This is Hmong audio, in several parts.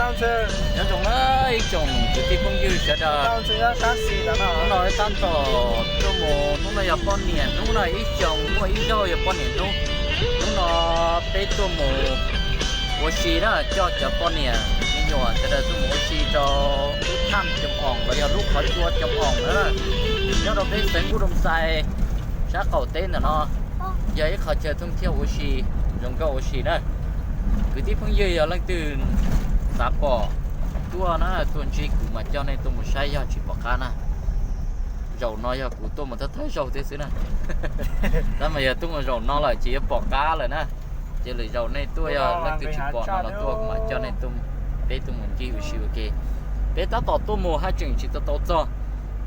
Nyob zoo na ib tsoom kwv tij phooj ywg sawv daws, hnub no tab tom tuaj mus, hnub no yog poj niam hnub no, ib xyoos muaj ib zaug yog poj niam hnub. Hnub no peb tuaj mus ua si na, coj cov poj niam me nyuam sawv daws tuaj mus ua si rau lub thaj Coom Oom los yog lub qhov tsua Coom Oom na, nyob rau peb xeev Nkuj Doo Xais sab qaum teb ntawm no. Yog ib qho chaw thooj thiab ua si, zoo nkauj ua si na. Kwv tij phooj ywg yog leej twg xav pom tuaj na, tuaj ntsib kuv mas coj nej tuaj mus saib yog tsis pom qab na. Zaum no yog kuv tuaj mus thawj thawj zaug thiab xwb na. Tab mas yog tuaj mus zaum no lawm ces yuav pom qab lawm na. Ces lwm zaum nej tuaj yog leej twg tsis pom no los tuaj kuv mam coj nej tuaj, peb tuaj mus ncig ua si ua ke. Peb tab tom tuaj mus haj tseem tsis tau tau txog,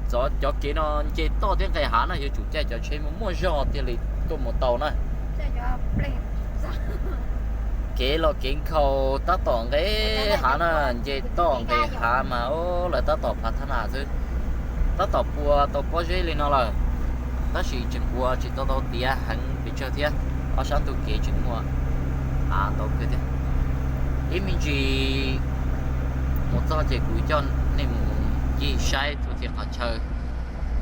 txog cov kev no nce toj thiab nqes hav na, yuav tsum caij cov tsheb muaj muaj zog thiaj li tuaj mus tau na. Kev los kev nkhaus tab tom nqes hav na, nce toj nqes hav mas lawv tab tom phav thab nas xwb. Tab tom pua tau pob zeb li no lawm, tab sis tseem ua tsis tau tau tiav heev pes tsawg thiab, ob sab ntug kev tseem muaj av ntau kawg thiab. Ib me ntsis mus txog ces kuv coj nej mus ncig saib txhua txhia qhov chaw,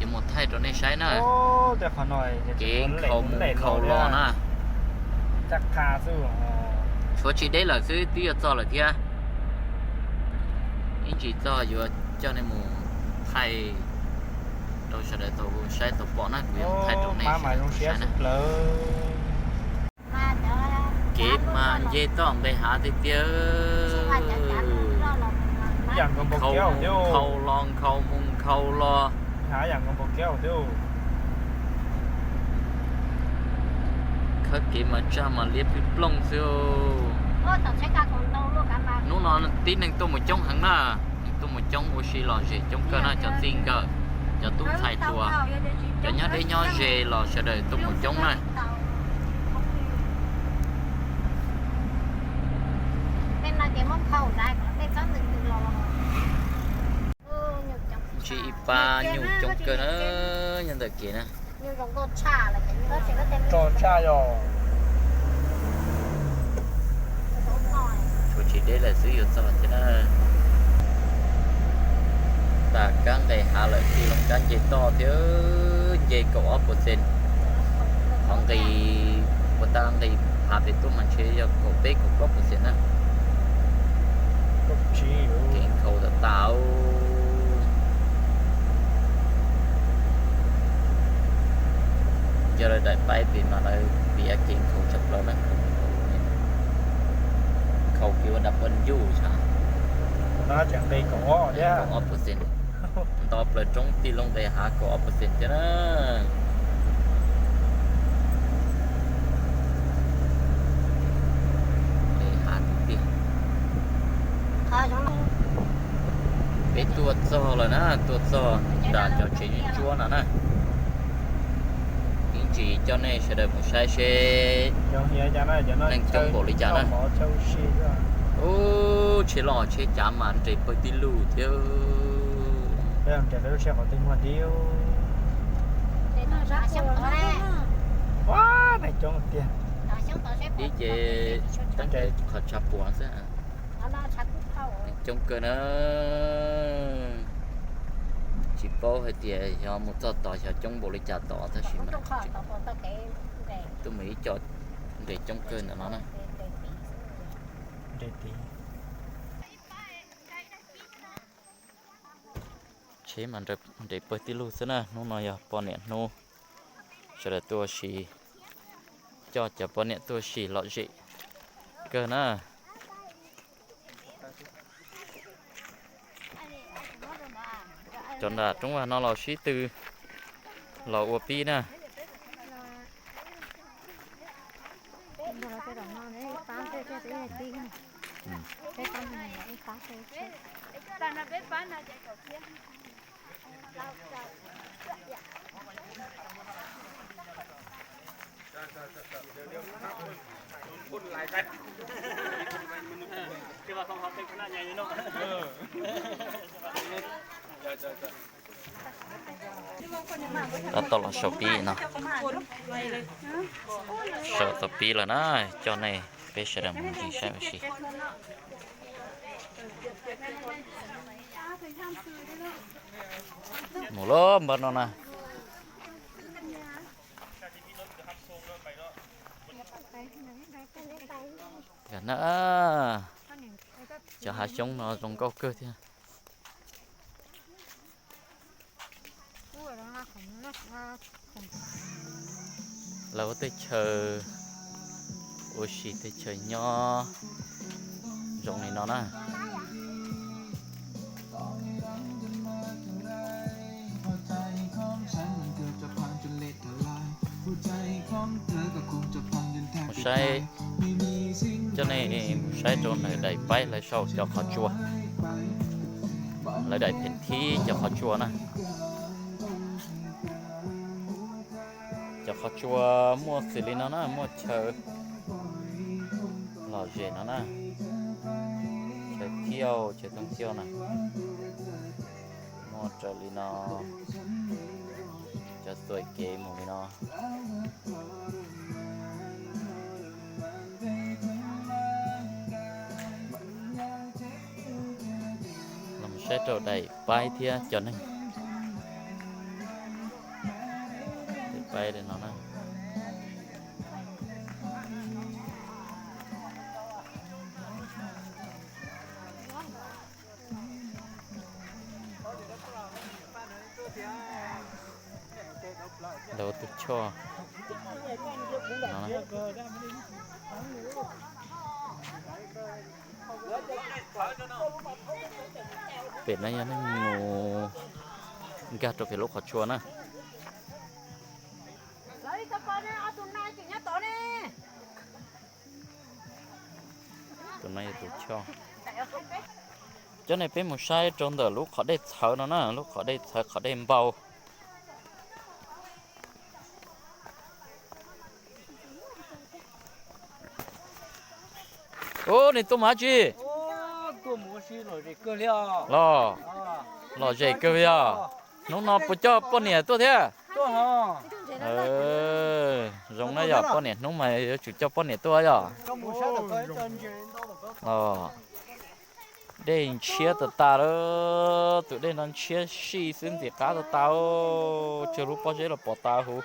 yuav mus thaij rau nej saib na. Kev nkhaus mus nkhaus los na. Tshuav tsis deb lawm xwb twb yuav txog lawm thiab. Ib ntsis txog yuav coj nej mus thaij rau sawv daws tau saib tau pom na, kuv yuav thaij rau nej sawv daws tau saib na. Kev mas nce toj nqes hav tiag tiag. Nkhaus mus nkhaus los, nkhaus mus nkhaus los. Khawb kev mas tsaj mas liab plooj xwb. Hnub no tib neeg tuaj mus coob heev na, neeg tuaj mus coob ua si lom zem coob kawg na, cov txij nkawm, cov tub ntxhais hluas, cov nyob deb nyob ze los sawv daws tuaj mus coob na. Ntsib ib pab nyuj coob kawg na, nyob ntawm kev na. Tso tshaj yog. Tshuav tsis deb lawm xwb yuav txog thiab na. Tas kab nqes hav lawm, tij loo kab nce toj thiab, nce kaum ob puas xees. Qhov nqis, puas tas nqis hav pem tuaj mas ntshe yog kaum peb kaum plaub puas xees na. Kev nkhaus tas tas. Yog lawv daim paib pem mas lawv piav kev nkhaus tshaj plaws na. Nkhaus kev ua dab paj ncuj tshaj. Kaum ob puas xees, nto plaws roob tij loo nqes hav kaum ob puas xees thiab na. Nqes hav tiag tiag. Peb tuaj txog lawm na, tuaj txog nram cov tsev ntsuab no na. Ib ntsis coj nej sawv daws mus saib seb neeg coob npaum li cas na. Ub, tsheb loj tsheb cav mas nres pawg tij lug thiab. Ib ce qhov tshav puam xwb. Neeg coob kawg na. Tsis paub hais tias xyov mus txog tod xyov coob npaum li cas tod tab sis mas tuaj mus ib co nres coob kawg ntawm no na. Tsheb mas nres pawg tij lug xwb na. Hnub no yog poj niam hnub, sawv daws tuaj ua si, coj cov poj niam tuaj ua si lom zem kawg na. Cov nram roob vag no los sib tw los ua pib na. Tab tom los sau pib no. Sau tau pib lawm na, coj nej peb sawv daws mus ncig saib ua si. Mus lawm npaj no na. Nkag na, cov hav xyoob no zoo nkauj kawg thiab. Lawv ua tej chaw ua si, tej chaw nyob zoo li no na. Mus saib cov nej, mus saib rau lawv daim paib lawv sau cov qhov tsua, lawv daim pheem thib cov qhov tsua na. Cov qhov tsua muaj xws li no na, muaj chaw lom zem no na, chaw thiauj, chaw thooj thiauj na, muaj raws li no, cov xuaim kev mus li no. Los saib rau daim paib thiab cov neeg. Daim paib li no na. Lawv tus choj no. Pem no yog neeg mus nkag rau pem lub qhov tsua na. Tus no yog tus choj. Cov no peb mus saib rau ntawm lub qhov dej txhawv no na, lub qhov dej txhawv, qhov dej npau. Ub, nws tuaj mus dab tsi? Los, lom zem kawg li os. Hnub no puas coj poj niam tuaj thiab? Zoo na yom, poj niam hnub mas yuav tsum coj poj niam tuaj yom. Dej ntshiab tas tas lawm, tus dej no ntshiab sij xwb, ntxim qab tas tas, tsawg lub pob zeb los pom tas huv.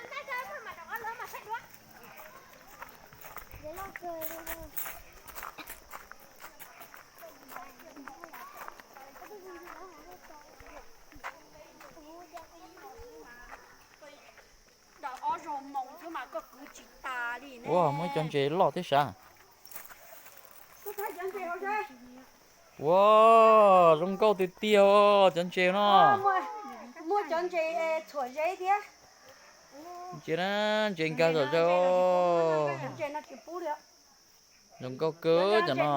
Ua, muaj cov ntses loj thiab sav. Ua, zoo nkauj tiag tiag os cov ntses no. Ntses na, ntses nkag zom zaws. Zoo nkauj kawg cov no.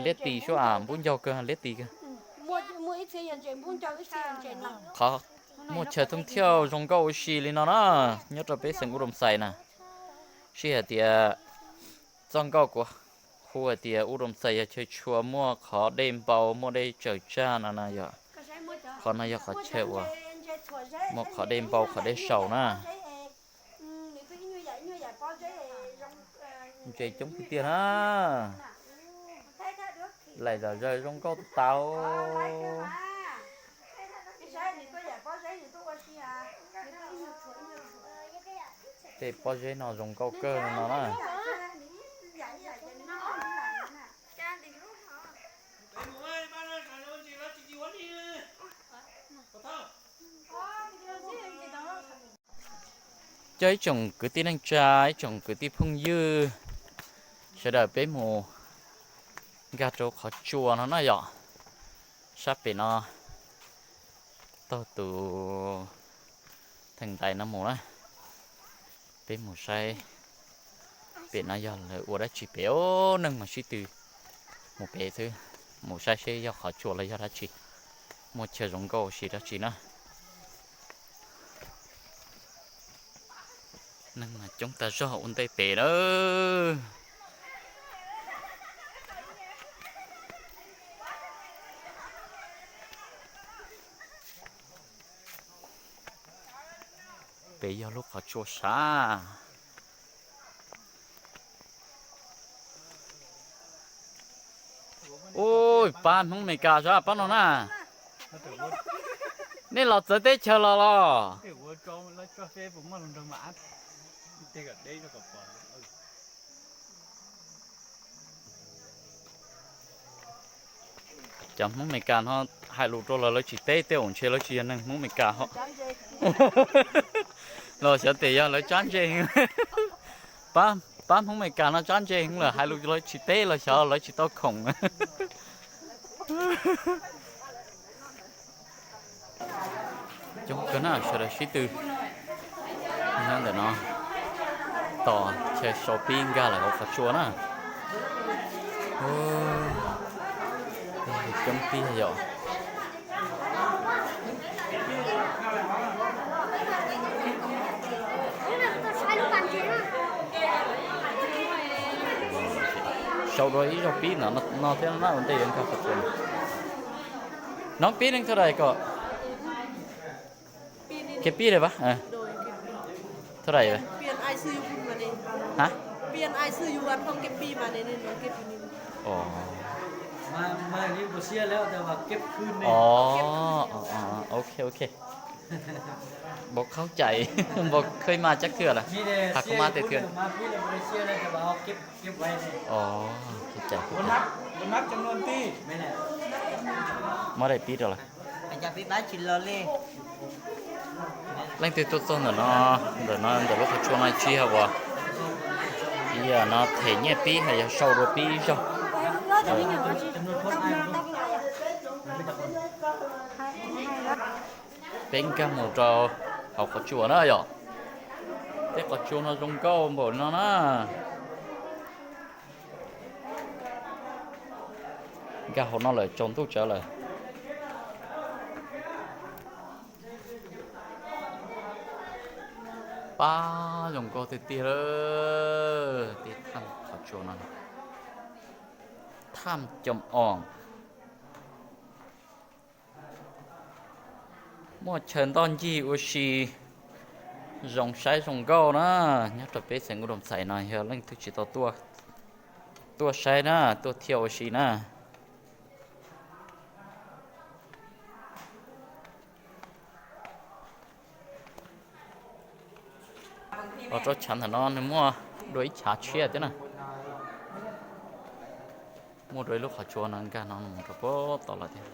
Liab tis suab, npub ncaug kawg, liab tis kawg. Qhov muaj chaw thooj thiauj zoo nkauj ua si li no na, nyob rau peb xeev Ub Doo Xais na. Sij hawm tias txoj nkauj kuv hu hais tias Ub Doo Xais yog chaw tshua muaj qhov dej npau muaj dej tsaws tsag no na yog. Qhov no yog qhov chaw uas muaj qhov dej npau qhov dej saus na. Ntses coob tiag tiag na. Laim zom zaws zoo nkauj tas tas. Tej pob zeb no zoo nkauj kawg no na. Cov ib tsoom kwv tij neej tsa, ib tsoom kwv tij phooj ywg, sawv daws peb mus nkag rau qhov tsua no na yom. Sab pem no taug tus theej ntais no mus na. Peb mus saib pem no yog lawv ua dab tsi pem, neeg mas sib tw mus pem xwb. Mus saib seb yog qhov tsua los yog dab tsi, muaj chaw zoo nkauj ua si dab tsi na. Neeg mas coob tag zog ua ntej pem lawm. Pem yog lub qhov tsua sav. Ui, pab Hmoob Amelikas sab pab no na. Nej los txawv teb chaws los los? Cov Hmoob Amelikas no hais lus rau lawv, lawv tsis teb tej zaum ntshe lawv tsis yog neeg Hmoob Amelikas ho. Los xyov tias yog lawv tsab ntse. Pab Hmoob Amelikas no tsab ntse heev lawm, hais lus lawv tsis teb los xyov lawv tsis tau khoom. Coob kawg na, sawv daws sib tw nyob ntawm no tos chaw sau pib nkag lawm hauv qhov tsua na. Coob tiag yom. Sau dua ib zaug pib ntawm no thiab na, ua ntej yuav nkag qhov tsua no. Nov pib neeg thaum dais kom kev pib dais pab, thaum dais ha. Ok, ok. Npaum khaub cais, npaum khej mas cab khwb lawm, has kuv mas tej thwm. Muab daim pib rau lawm. Leej twg tuaj txog ntawm no, ntawm no ntawm lub qhov tsua no tsis yog uas yog no them nyiaj pib, yog sau dua pib ib zaug. Peb nkag mus rau hauv qhov tsua na yom. Tej qhov tsua no zoo nkauj npaum no na. Nkag hauv no lawm tsaus ntuj tsawv lawm. Pab zoo nkauj tiag tiag lawm, tej thaj qhov tsua no. Thaj Coom Oos. Muaj chaw ntoj ncig ua si zoo saib zoo nkauj na. Nyob rau peb xeev Nkauj Doo Xais no yog leej twg tsis tau tuaj saib na, tuaj thiaj ua si na. Los rau chav ntawm no nws muaj dua ib chav tshiab thiab na. Muaj dua ib lub qhov tsua no nkag no mus rau puag tod lawm thiab.